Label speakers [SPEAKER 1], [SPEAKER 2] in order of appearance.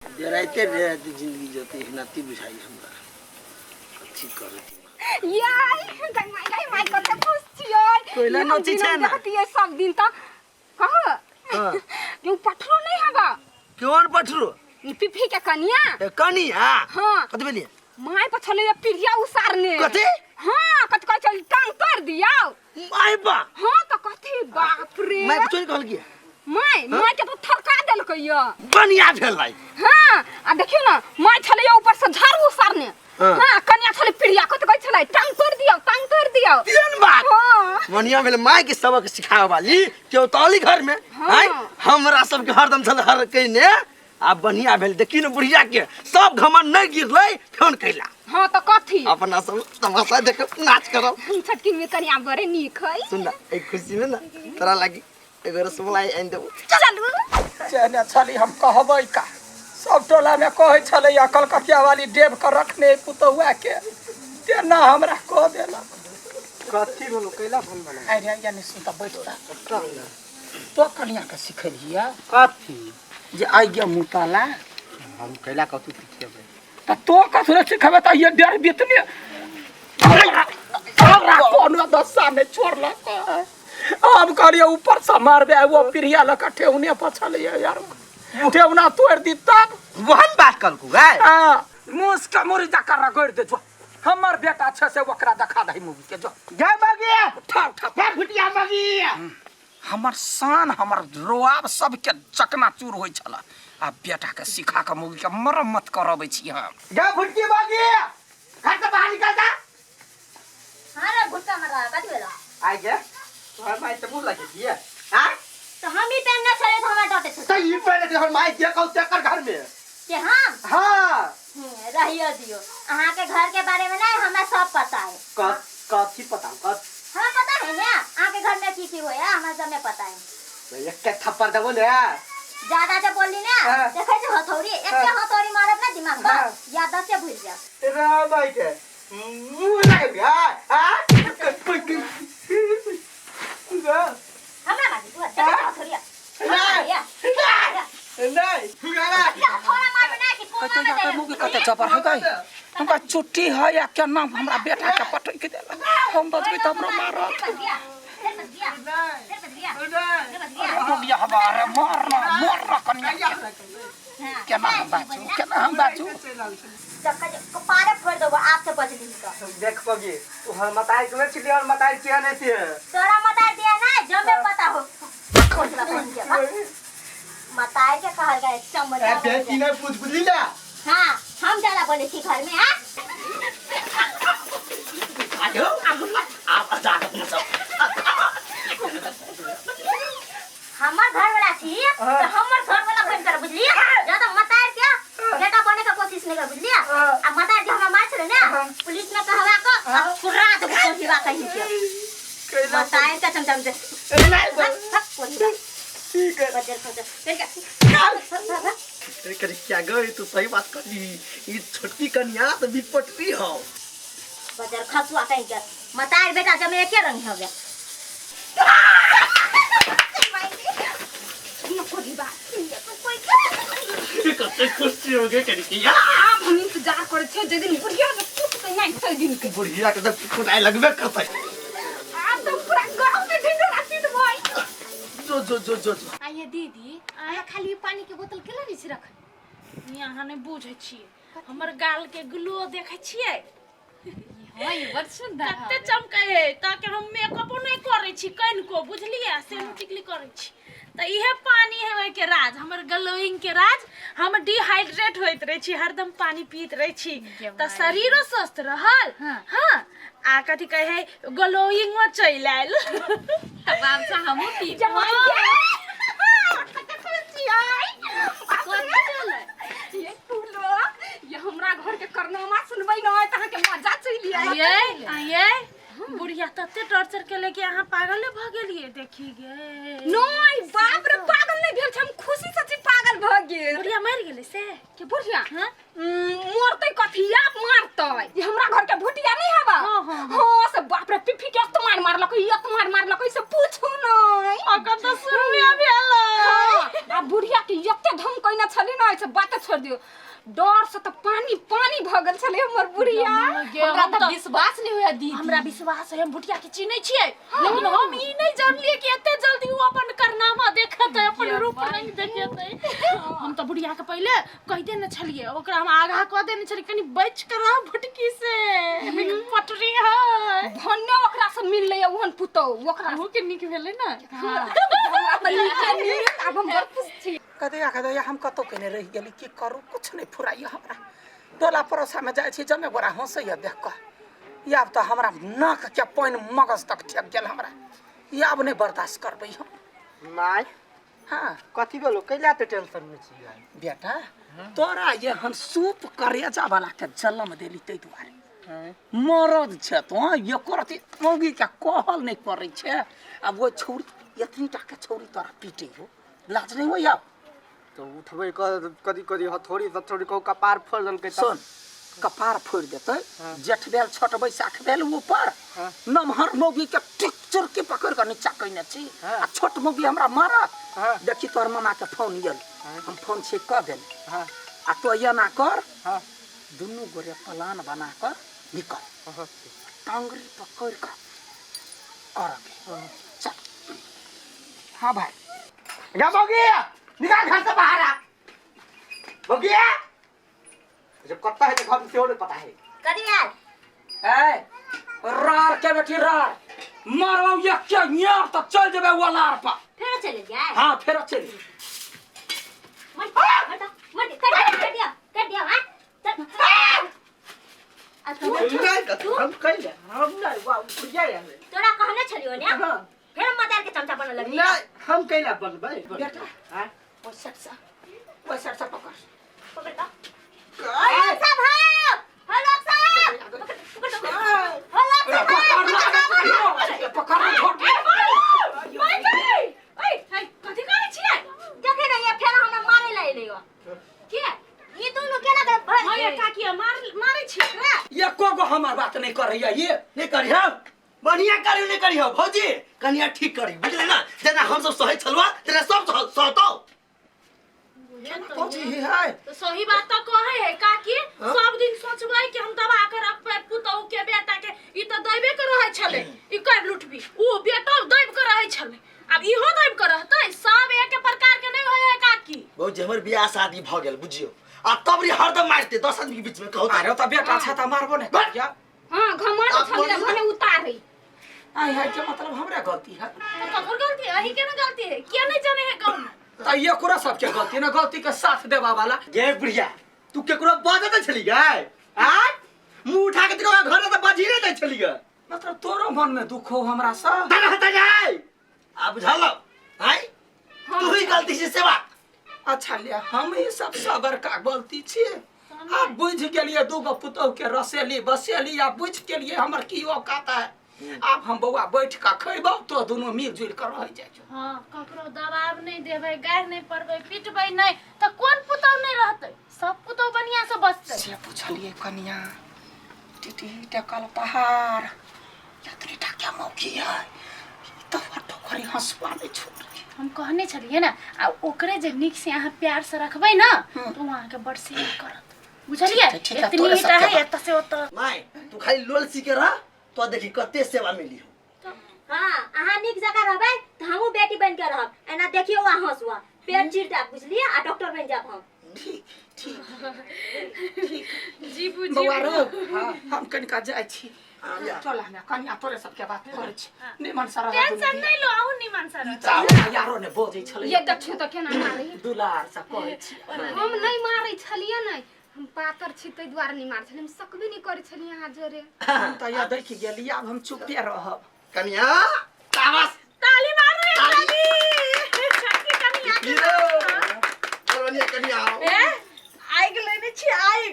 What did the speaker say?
[SPEAKER 1] डेराइते डेराइते जिंदगी जते हिनाती बुझाई हमरा कथी करती
[SPEAKER 2] याय गई माई गई माई कते खुश छियै
[SPEAKER 1] कोयला
[SPEAKER 2] ई हम
[SPEAKER 1] नोचै
[SPEAKER 2] दिन
[SPEAKER 1] छै ना?
[SPEAKER 2] देखतियै सब दिन तऽ कह
[SPEAKER 1] हाँ।
[SPEAKER 2] जो पठरो नहीं हबा
[SPEAKER 1] केवन पठरू
[SPEAKER 2] ई पिफी के कनिया
[SPEAKER 1] ए, कनिया
[SPEAKER 2] हाँ।
[SPEAKER 1] कथी भेलियै
[SPEAKER 2] माय पर छलै पीढ़िया उसारने
[SPEAKER 1] कथी?
[SPEAKER 2] हाँ कथी कहै छै टांग तोड़ दियौ
[SPEAKER 1] माय बा
[SPEAKER 2] हाँ तऽ कथी बाप रे
[SPEAKER 1] माय के चोरी कहल किया
[SPEAKER 2] माय माय के तो थरका देलकै य
[SPEAKER 1] बढ़िया भेलै
[SPEAKER 2] हाँ आ देखियौ ना माय छलै ऊपर से झाड़ू उसारने
[SPEAKER 1] हाँ।
[SPEAKER 2] हाँ कनिया छलै पीढ़िया कथी कहै छलै टांग तोड़ दियौ टांग तोड़ दियौ
[SPEAKER 1] तेहन बात
[SPEAKER 2] हाँ
[SPEAKER 1] बढ़िया भेलै माय के सबक सिखावे वाली केओ तली घर में
[SPEAKER 2] हाँ।
[SPEAKER 1] आँय हमरा सबके हरदम छल हर कइने आ बढ़िया भेल देखी ने बुढ़िया के सब घमंड नहीं गिरलै फोन कैला
[SPEAKER 2] हाँ तऽ कथी
[SPEAKER 1] अपना सब तमाशा देख नाच करब
[SPEAKER 2] हम छोटकी में कनिया बड़े नीक है
[SPEAKER 1] सुन ना एहि खुशी में ना तोरा लागी एगो रसमलाई आनि देबो
[SPEAKER 2] चलू
[SPEAKER 3] जेहने छली हम कहबै का सब टोलामे कहै छलै आ कलकतिया वाली डेब के रखने पुतहुआ के तेना हमरा कह देलक
[SPEAKER 1] कथी भेलो कैला फोन बना
[SPEAKER 3] अरे या नहीं सुनता बैठता तो कनिया के सिखेलिया
[SPEAKER 1] कथी
[SPEAKER 3] जे आइ गया मुताला
[SPEAKER 1] हम कैला कथू सिखेबै
[SPEAKER 3] त तो कथु ने सिखेबै त ये डेढ़ बितने हमरा कोनो दशा नहि छोड़लक हम कहलियै ऊपर से मारबे वो पीढ़िया लऽ कऽ ठेहुने पर छलैया यार ठेहुना तोड़ि दी तब
[SPEAKER 1] वहन बात कलकू गाय
[SPEAKER 3] हाँ मुस के मुरी जकर रगड़ि दे जो हमर बेटा छै से ओकरा देखा दही मूवी के जो
[SPEAKER 1] जय बागी
[SPEAKER 3] उठा उठा
[SPEAKER 1] जय भुटिया बागी
[SPEAKER 3] हमर शान हमर रोआब सबके चकनाचूर होइ छल आ बेटाके सिखा कऽ मौगीके मरम्मत करबै छी हम
[SPEAKER 1] जय भुटकी बागी घर से बाहर निकल जा
[SPEAKER 4] हाँ रे भुट्टा मर रहा कथी भेलो
[SPEAKER 1] आइ गे तोहर माय से मुंह लगे दिए हां
[SPEAKER 4] तो हम ही पहनने छले तो हमरा डांटे छले
[SPEAKER 1] तो ई पहले तोहर माय जे कहू तेकर घर में
[SPEAKER 4] के हम
[SPEAKER 1] हां
[SPEAKER 4] रहियो दियो अहाँ के घर के बारे में नहीं हमरा सब पता है
[SPEAKER 1] कथी पता कथ
[SPEAKER 4] हमरा पता है ना अहाँ के घर में की की होया हमरा सब में पता है
[SPEAKER 1] एक के थप्पड़ देबो ने
[SPEAKER 4] ज्यादा जे बोलली ना
[SPEAKER 1] हाँ।
[SPEAKER 4] देखै छै हथौड़ी एक
[SPEAKER 1] हाँ।
[SPEAKER 4] हथौड़ी मारब ना दिमाग पर
[SPEAKER 1] हाँ।
[SPEAKER 4] याददाश्त से भूल जाओ
[SPEAKER 1] रा भाई के मुंह लगे गया हां
[SPEAKER 4] हमरा मारी तू देखै छै हथौड़ी
[SPEAKER 1] नहीं नहीं
[SPEAKER 4] हथौड़ा मारबे ना कि कोमा
[SPEAKER 3] कतौ
[SPEAKER 4] में
[SPEAKER 3] जाकर
[SPEAKER 4] देबे
[SPEAKER 3] मुँह कते जबर है गई हमरा छुट्टी है या केना हमरा बेटा के पटक देलक हम बचबै तऽ हमरो मारत
[SPEAKER 4] फिर बच गया फिर बच गया फिर बच गया फिर बच गया
[SPEAKER 3] अरे मुगिया हमारे मारना मारना कन्या
[SPEAKER 4] हाँ।
[SPEAKER 3] केना हम बाजू केना हम बाजू
[SPEAKER 4] कपारे फोड़ देबो आप से बच ली तो
[SPEAKER 1] देख पगी तू हम मताई के छिली और मताई किया नहीं थी
[SPEAKER 4] तोरा मतार दिया ना जमे पता हो कोसला फोन के मतार के कहल गए चमड़ा
[SPEAKER 1] ए बेटी ने पूछ बुझली ना
[SPEAKER 4] हाँ हम ज्यादा बोले छी घर में हाँ
[SPEAKER 1] आयो आप जा सब
[SPEAKER 4] हमर घर वाला छी तो हमर घर वाला बन कर बुझलिए ज्यादा मतार के बेटा बने का कोशिश नहीं कर बुझलिए आ मतार के हमरा मार छले ना पुलिस में कहवा को आ कुर्रा दे कोहिवा कहीं के मतार के चमचम से
[SPEAKER 1] ठीक है
[SPEAKER 4] बजर फजर चल के
[SPEAKER 1] अरे करे क्या गई तू सही बात कर दी ई छोटकी कन्या तो विपटरी हो
[SPEAKER 4] बजर खसुआ कहीं के मतार बेटा जब एके रंग हो गया
[SPEAKER 1] कते खुशी हो गए करे क्या
[SPEAKER 2] आब हम इंतजार करै छियै जाहि दिन बुढ़िया के कुटतै नहि ताहि दिन के
[SPEAKER 1] बुढ़िया के जब कुटाई लगबे करतै
[SPEAKER 2] आब तऽ पूरा गाँव में ढिंढोरा पीटबै
[SPEAKER 1] जो जो जो जो जो
[SPEAKER 5] आइए दीदी अहाँ खाली पानी के बोतल केला नहि छी रखल
[SPEAKER 6] अहाँ नहि बुझै छियै हमर गाल के ग्लो देखै छियै
[SPEAKER 5] हाँ ये बड़ सुंदर
[SPEAKER 6] कते चमकै है ताकि हम मेकअपो नहि करै छी कनिको बुझलियै सेनो टिकली करै छी तऽ इहे पानी है ओहिके राज हमर ग्लोइंग के राज हम डिहाइड्रेट होइत रहै छी हरदम पानी पीत रहै छी तऽ शरीरो स्वस्थ रहल हाँ आ कथी कहै है ग्लोइंगो चलि आयल
[SPEAKER 5] तब आब से हमहूँ पीब
[SPEAKER 2] ये फूलो ये हमरा घर के करनामा सुनबै न तऽ अहाँके मजा चलि आयत
[SPEAKER 6] ये ये बुढ़िया तते टॉर्चर केले कि अहाँ पागले भ गेलिए देखी गे।
[SPEAKER 2] नहीं बाप रे, पागल नहीं भेल छै, हम खुशी सच्ची पागल भ गेल।
[SPEAKER 6] बुढ़िया मरि गेलै से?
[SPEAKER 2] के बुढ़िया?
[SPEAKER 6] हाँ?
[SPEAKER 2] मरतै कथी, आप मारतै। ये हमरा घर के भुटिया नहीं हवा?
[SPEAKER 6] हाँ, हाँ,
[SPEAKER 2] हाँ, से बाप रे पिफी के अतमार मारलक, ई अतमार मारलक, ई से पूछू नहीं।
[SPEAKER 6] अखन तऽ शुरुए भेलै।
[SPEAKER 2] हाँ, आ बुढ़िया के एते धम कइने छली ना, से बात छोड़ दियो, डर से तऽ पानी पानी भऽ गेल छलै हमर बुढ़िया।
[SPEAKER 5] हमरा तऽ विश्वास नहीं होया दीदी।
[SPEAKER 6] हमरा विश्वास है, हम भुटिया के चिन्है छियै, लेकिन हम ई नहीं जानलियै कि एते जल्दी ओ अपन कारनामा देखतै, अपन रूप रंग देखेतै। हम तऽ बुढ़िया के पहिले कहि देने छलियै, ओकरा हम आगाह कऽ देने छलियै, कनि बचि कऽ रह भुटकी से, एहिमे पटरी है।
[SPEAKER 2] भन्ने ओकरा से मिललै ओहन पुतहु ओकरा।
[SPEAKER 6] अहूँ के नीक भेलै ने?
[SPEAKER 2] हमरा तऽ नीके नीक, आब हम बड़ खुश छी।
[SPEAKER 3] कदैया कदैया हम कतौ केने रहि गेली, की करू, कुछ नहीं फुराइया हमरा। टोला पड़ोसा में जाइ छी, जमे गोरा हंसैया देख कऽ। आब तऽ हमरा नाक के पानि मगज तक ठेक गेल हमरा, आब नहीं बर्दाश्त करबै हम।
[SPEAKER 1] माय।
[SPEAKER 3] हाँ।
[SPEAKER 1] कथी भेलो, कैला ते टेंशन में छी?
[SPEAKER 3] बेटा, तोरा एहन सूप करेजा वाला के जन्म देली ताहि दुआरे। मरद छै तो एको रति मौगी के कहल नहीं करै छै। आब वो छौरी एतनी टा के छौरी तोरा पीटे हो, लाज नहीं होइया?
[SPEAKER 1] तो उठबै कदी कदी हथौड़ी हथौड़ी कहू कपार फोड़ देलकै।
[SPEAKER 3] सुन, कपार फोड़ देतै, जेठ भेल छोट बैसाख भेल ऊपर नमहर मौगी के टिक चुरकी पकड़ के नीचा कइने छी, आ छोट मौगी हमरा मारत? देखी, तोहर मामा के फोन आयल, हम फोन छै कऽ देली। आ तो एना कर, दुनू गोरे प्लान बना कर निकल, टांगरी पकड़ कर करके चल। हाँ भाई।
[SPEAKER 1] गा मौगी, निकाल घर से बाहर आ मौगी। जब कत्ता है तो घर से और पता है।
[SPEAKER 4] कथी भेल?
[SPEAKER 3] ए रार के बेटी रार, मारौ एक के यार तऽ चल जेबै वलार पर।
[SPEAKER 4] फेर चलि जाय?
[SPEAKER 3] हाँ, फेर चलि।
[SPEAKER 4] मर मर मर, कर दिया, कर दिया, कर दिया। हां चल। आ तू?
[SPEAKER 1] नहीं, हम कैले, हम नहीं, वाह बुझिया है।
[SPEAKER 4] तोरा कहने छलियो ने?
[SPEAKER 1] हाँ।
[SPEAKER 4] फेर मतार के चमचा बनऽ लगली।
[SPEAKER 1] नहीं, हम कैला बनबै?
[SPEAKER 3] बेटा।
[SPEAKER 1] हाँ?
[SPEAKER 3] ओइ साइड से, ओइ साइड से पकड़।
[SPEAKER 4] पकड़ का हेलो साहब, हेलो साहब, पकड़ पकड़, हेलो साहब।
[SPEAKER 3] पकड़ ना, छोड़।
[SPEAKER 6] कथी करै छियै?
[SPEAKER 4] देखे ने, ये फेर हमरा मारे ला एलै
[SPEAKER 6] के?
[SPEAKER 4] ई दुनू केना के
[SPEAKER 6] हाँ ये काकी, मार मारै छियै एकरा?
[SPEAKER 3] एको गो हमर बात नहीं करैया ये।
[SPEAKER 1] नहीं करियो, बढ़िया करियो, नहीं करियो भौजी, कनिया ठीक करी, बुझले ना? जेना हम सब सहै छलुआ तेना सब सहतौ भौजी है।
[SPEAKER 6] तो सही बात तो कहे है काकी। सब दिन सोचबै कि हम दबा के रखबै पुतहु के, बेटा के। ई तो दैबे के रहै छलै, ई कर लुटबी, ऊ बेटो दैब के रहै छलै, आब इहो दैब के रहतै। सब एक प्रकार के नहीं होय है काकी।
[SPEAKER 1] भौजी, हमर बियाह शादी भ गेल बुझियो, आ तब री हरदम मारते 10 आदमी के बीच में कहू।
[SPEAKER 3] अरे तऽ बेटा छै तऽ मारबो नहीं करिया।
[SPEAKER 2] हाँ, घमंड
[SPEAKER 1] आप
[SPEAKER 2] छलै।
[SPEAKER 1] बोलिए।
[SPEAKER 2] भने उतारै।
[SPEAKER 3] आइ है के मतलब हमरे गलती है?
[SPEAKER 6] तो ककर गलती है? अही के ना गलती है? किया नहीं जाने है गाँव में?
[SPEAKER 3] तऽ एकरो सबके गलती ना, गलती के साथ देवा वाला।
[SPEAKER 1] गे बुढ़िया, तू केकरो बाजत छली गे? आ मुंह उठा के तेरा घर तऽ बाजी नहीं दै छली गे।
[SPEAKER 3] मतलब तोरो मन में दुख हो हमरा से?
[SPEAKER 1] तना हटा जाय आ बुझल आय, तू ही गलती से सेवा।
[SPEAKER 3] अच्छा ले, हम ही सबसँ बड़का गलती छी। आब बुझि गेलियै, दूगो पुतोह के रसेली बसेली, आ बुझि गेलियै हमर की औकात है। आब हम बौआ बैठ कऽ खैबौ, तो दुनू मिल जुलि कऽ रहै जाइ छौ।
[SPEAKER 6] हाँ, ककरो दबाव नहीं देबै, गारि नहीं पड़बै, पिटबै नहीं, तऽ कोन पुतहु नहीं रहतै? सब पुतहु बढ़िया से बसतै।
[SPEAKER 3] से पुछलियै कनिया, टीटी टकल पहाड़ एतनी टा के मौकी है, ई तऽ हटो खरी हंसुआ नहि छोड़।
[SPEAKER 6] हम कहने छलियै ने, आ ओकरे जे नीक से अहाँ प्यार से रखबै ना, तो ओ अहाँके बड़ सेवा करत, बुझलियै?
[SPEAKER 3] ठीक है, ठीक है,
[SPEAKER 6] एतनी
[SPEAKER 3] तोरे
[SPEAKER 6] टा
[SPEAKER 3] सबके
[SPEAKER 6] है एतऽ से ओतऽ।
[SPEAKER 1] माय, तू खाली लोल सी के रह तो देखी कते सेवा मिली हो।
[SPEAKER 4] हाँ, अहाँ नीक जगह रहबै तऽ हमहूँ बेटी बनि के रहब। एना देखियौ, आ हंसुआ पेट चीर देब, बुझलियै? आ डॉक्टर बनि जायब हम।
[SPEAKER 3] ठीक ठीक ठीक।
[SPEAKER 6] जीबू।
[SPEAKER 3] बौआ रौ, हम कनिका जाइ छी। चल हमरा कनिया, तोरे सबके बात करै छी, निमन से रह।
[SPEAKER 6] टेंशन नहीं लो, अहूँ निमन से रह।
[SPEAKER 3] यारो ने बजै छलै।
[SPEAKER 2] ये देखियौ तऽ केना मारै।
[SPEAKER 3] दुलार से कहै छी।
[SPEAKER 2] हम नहीं मारै छलियै नै, हम पातर छी ताहि दुआरे नहीं मारै छलियै, हम सकबे नहीं करै छलियै अहाँ जोरे।
[SPEAKER 3] हम तऽ या देखि गेली, आब हम चुपे रहब।
[SPEAKER 1] कनिया ताबस।
[SPEAKER 6] ताली मारू एक।
[SPEAKER 1] ताली।
[SPEAKER 6] ताली काकी, कनिया के।
[SPEAKER 1] हीरो, कनिया, कनिया आओ।
[SPEAKER 6] ए आइग लेने छी आइग।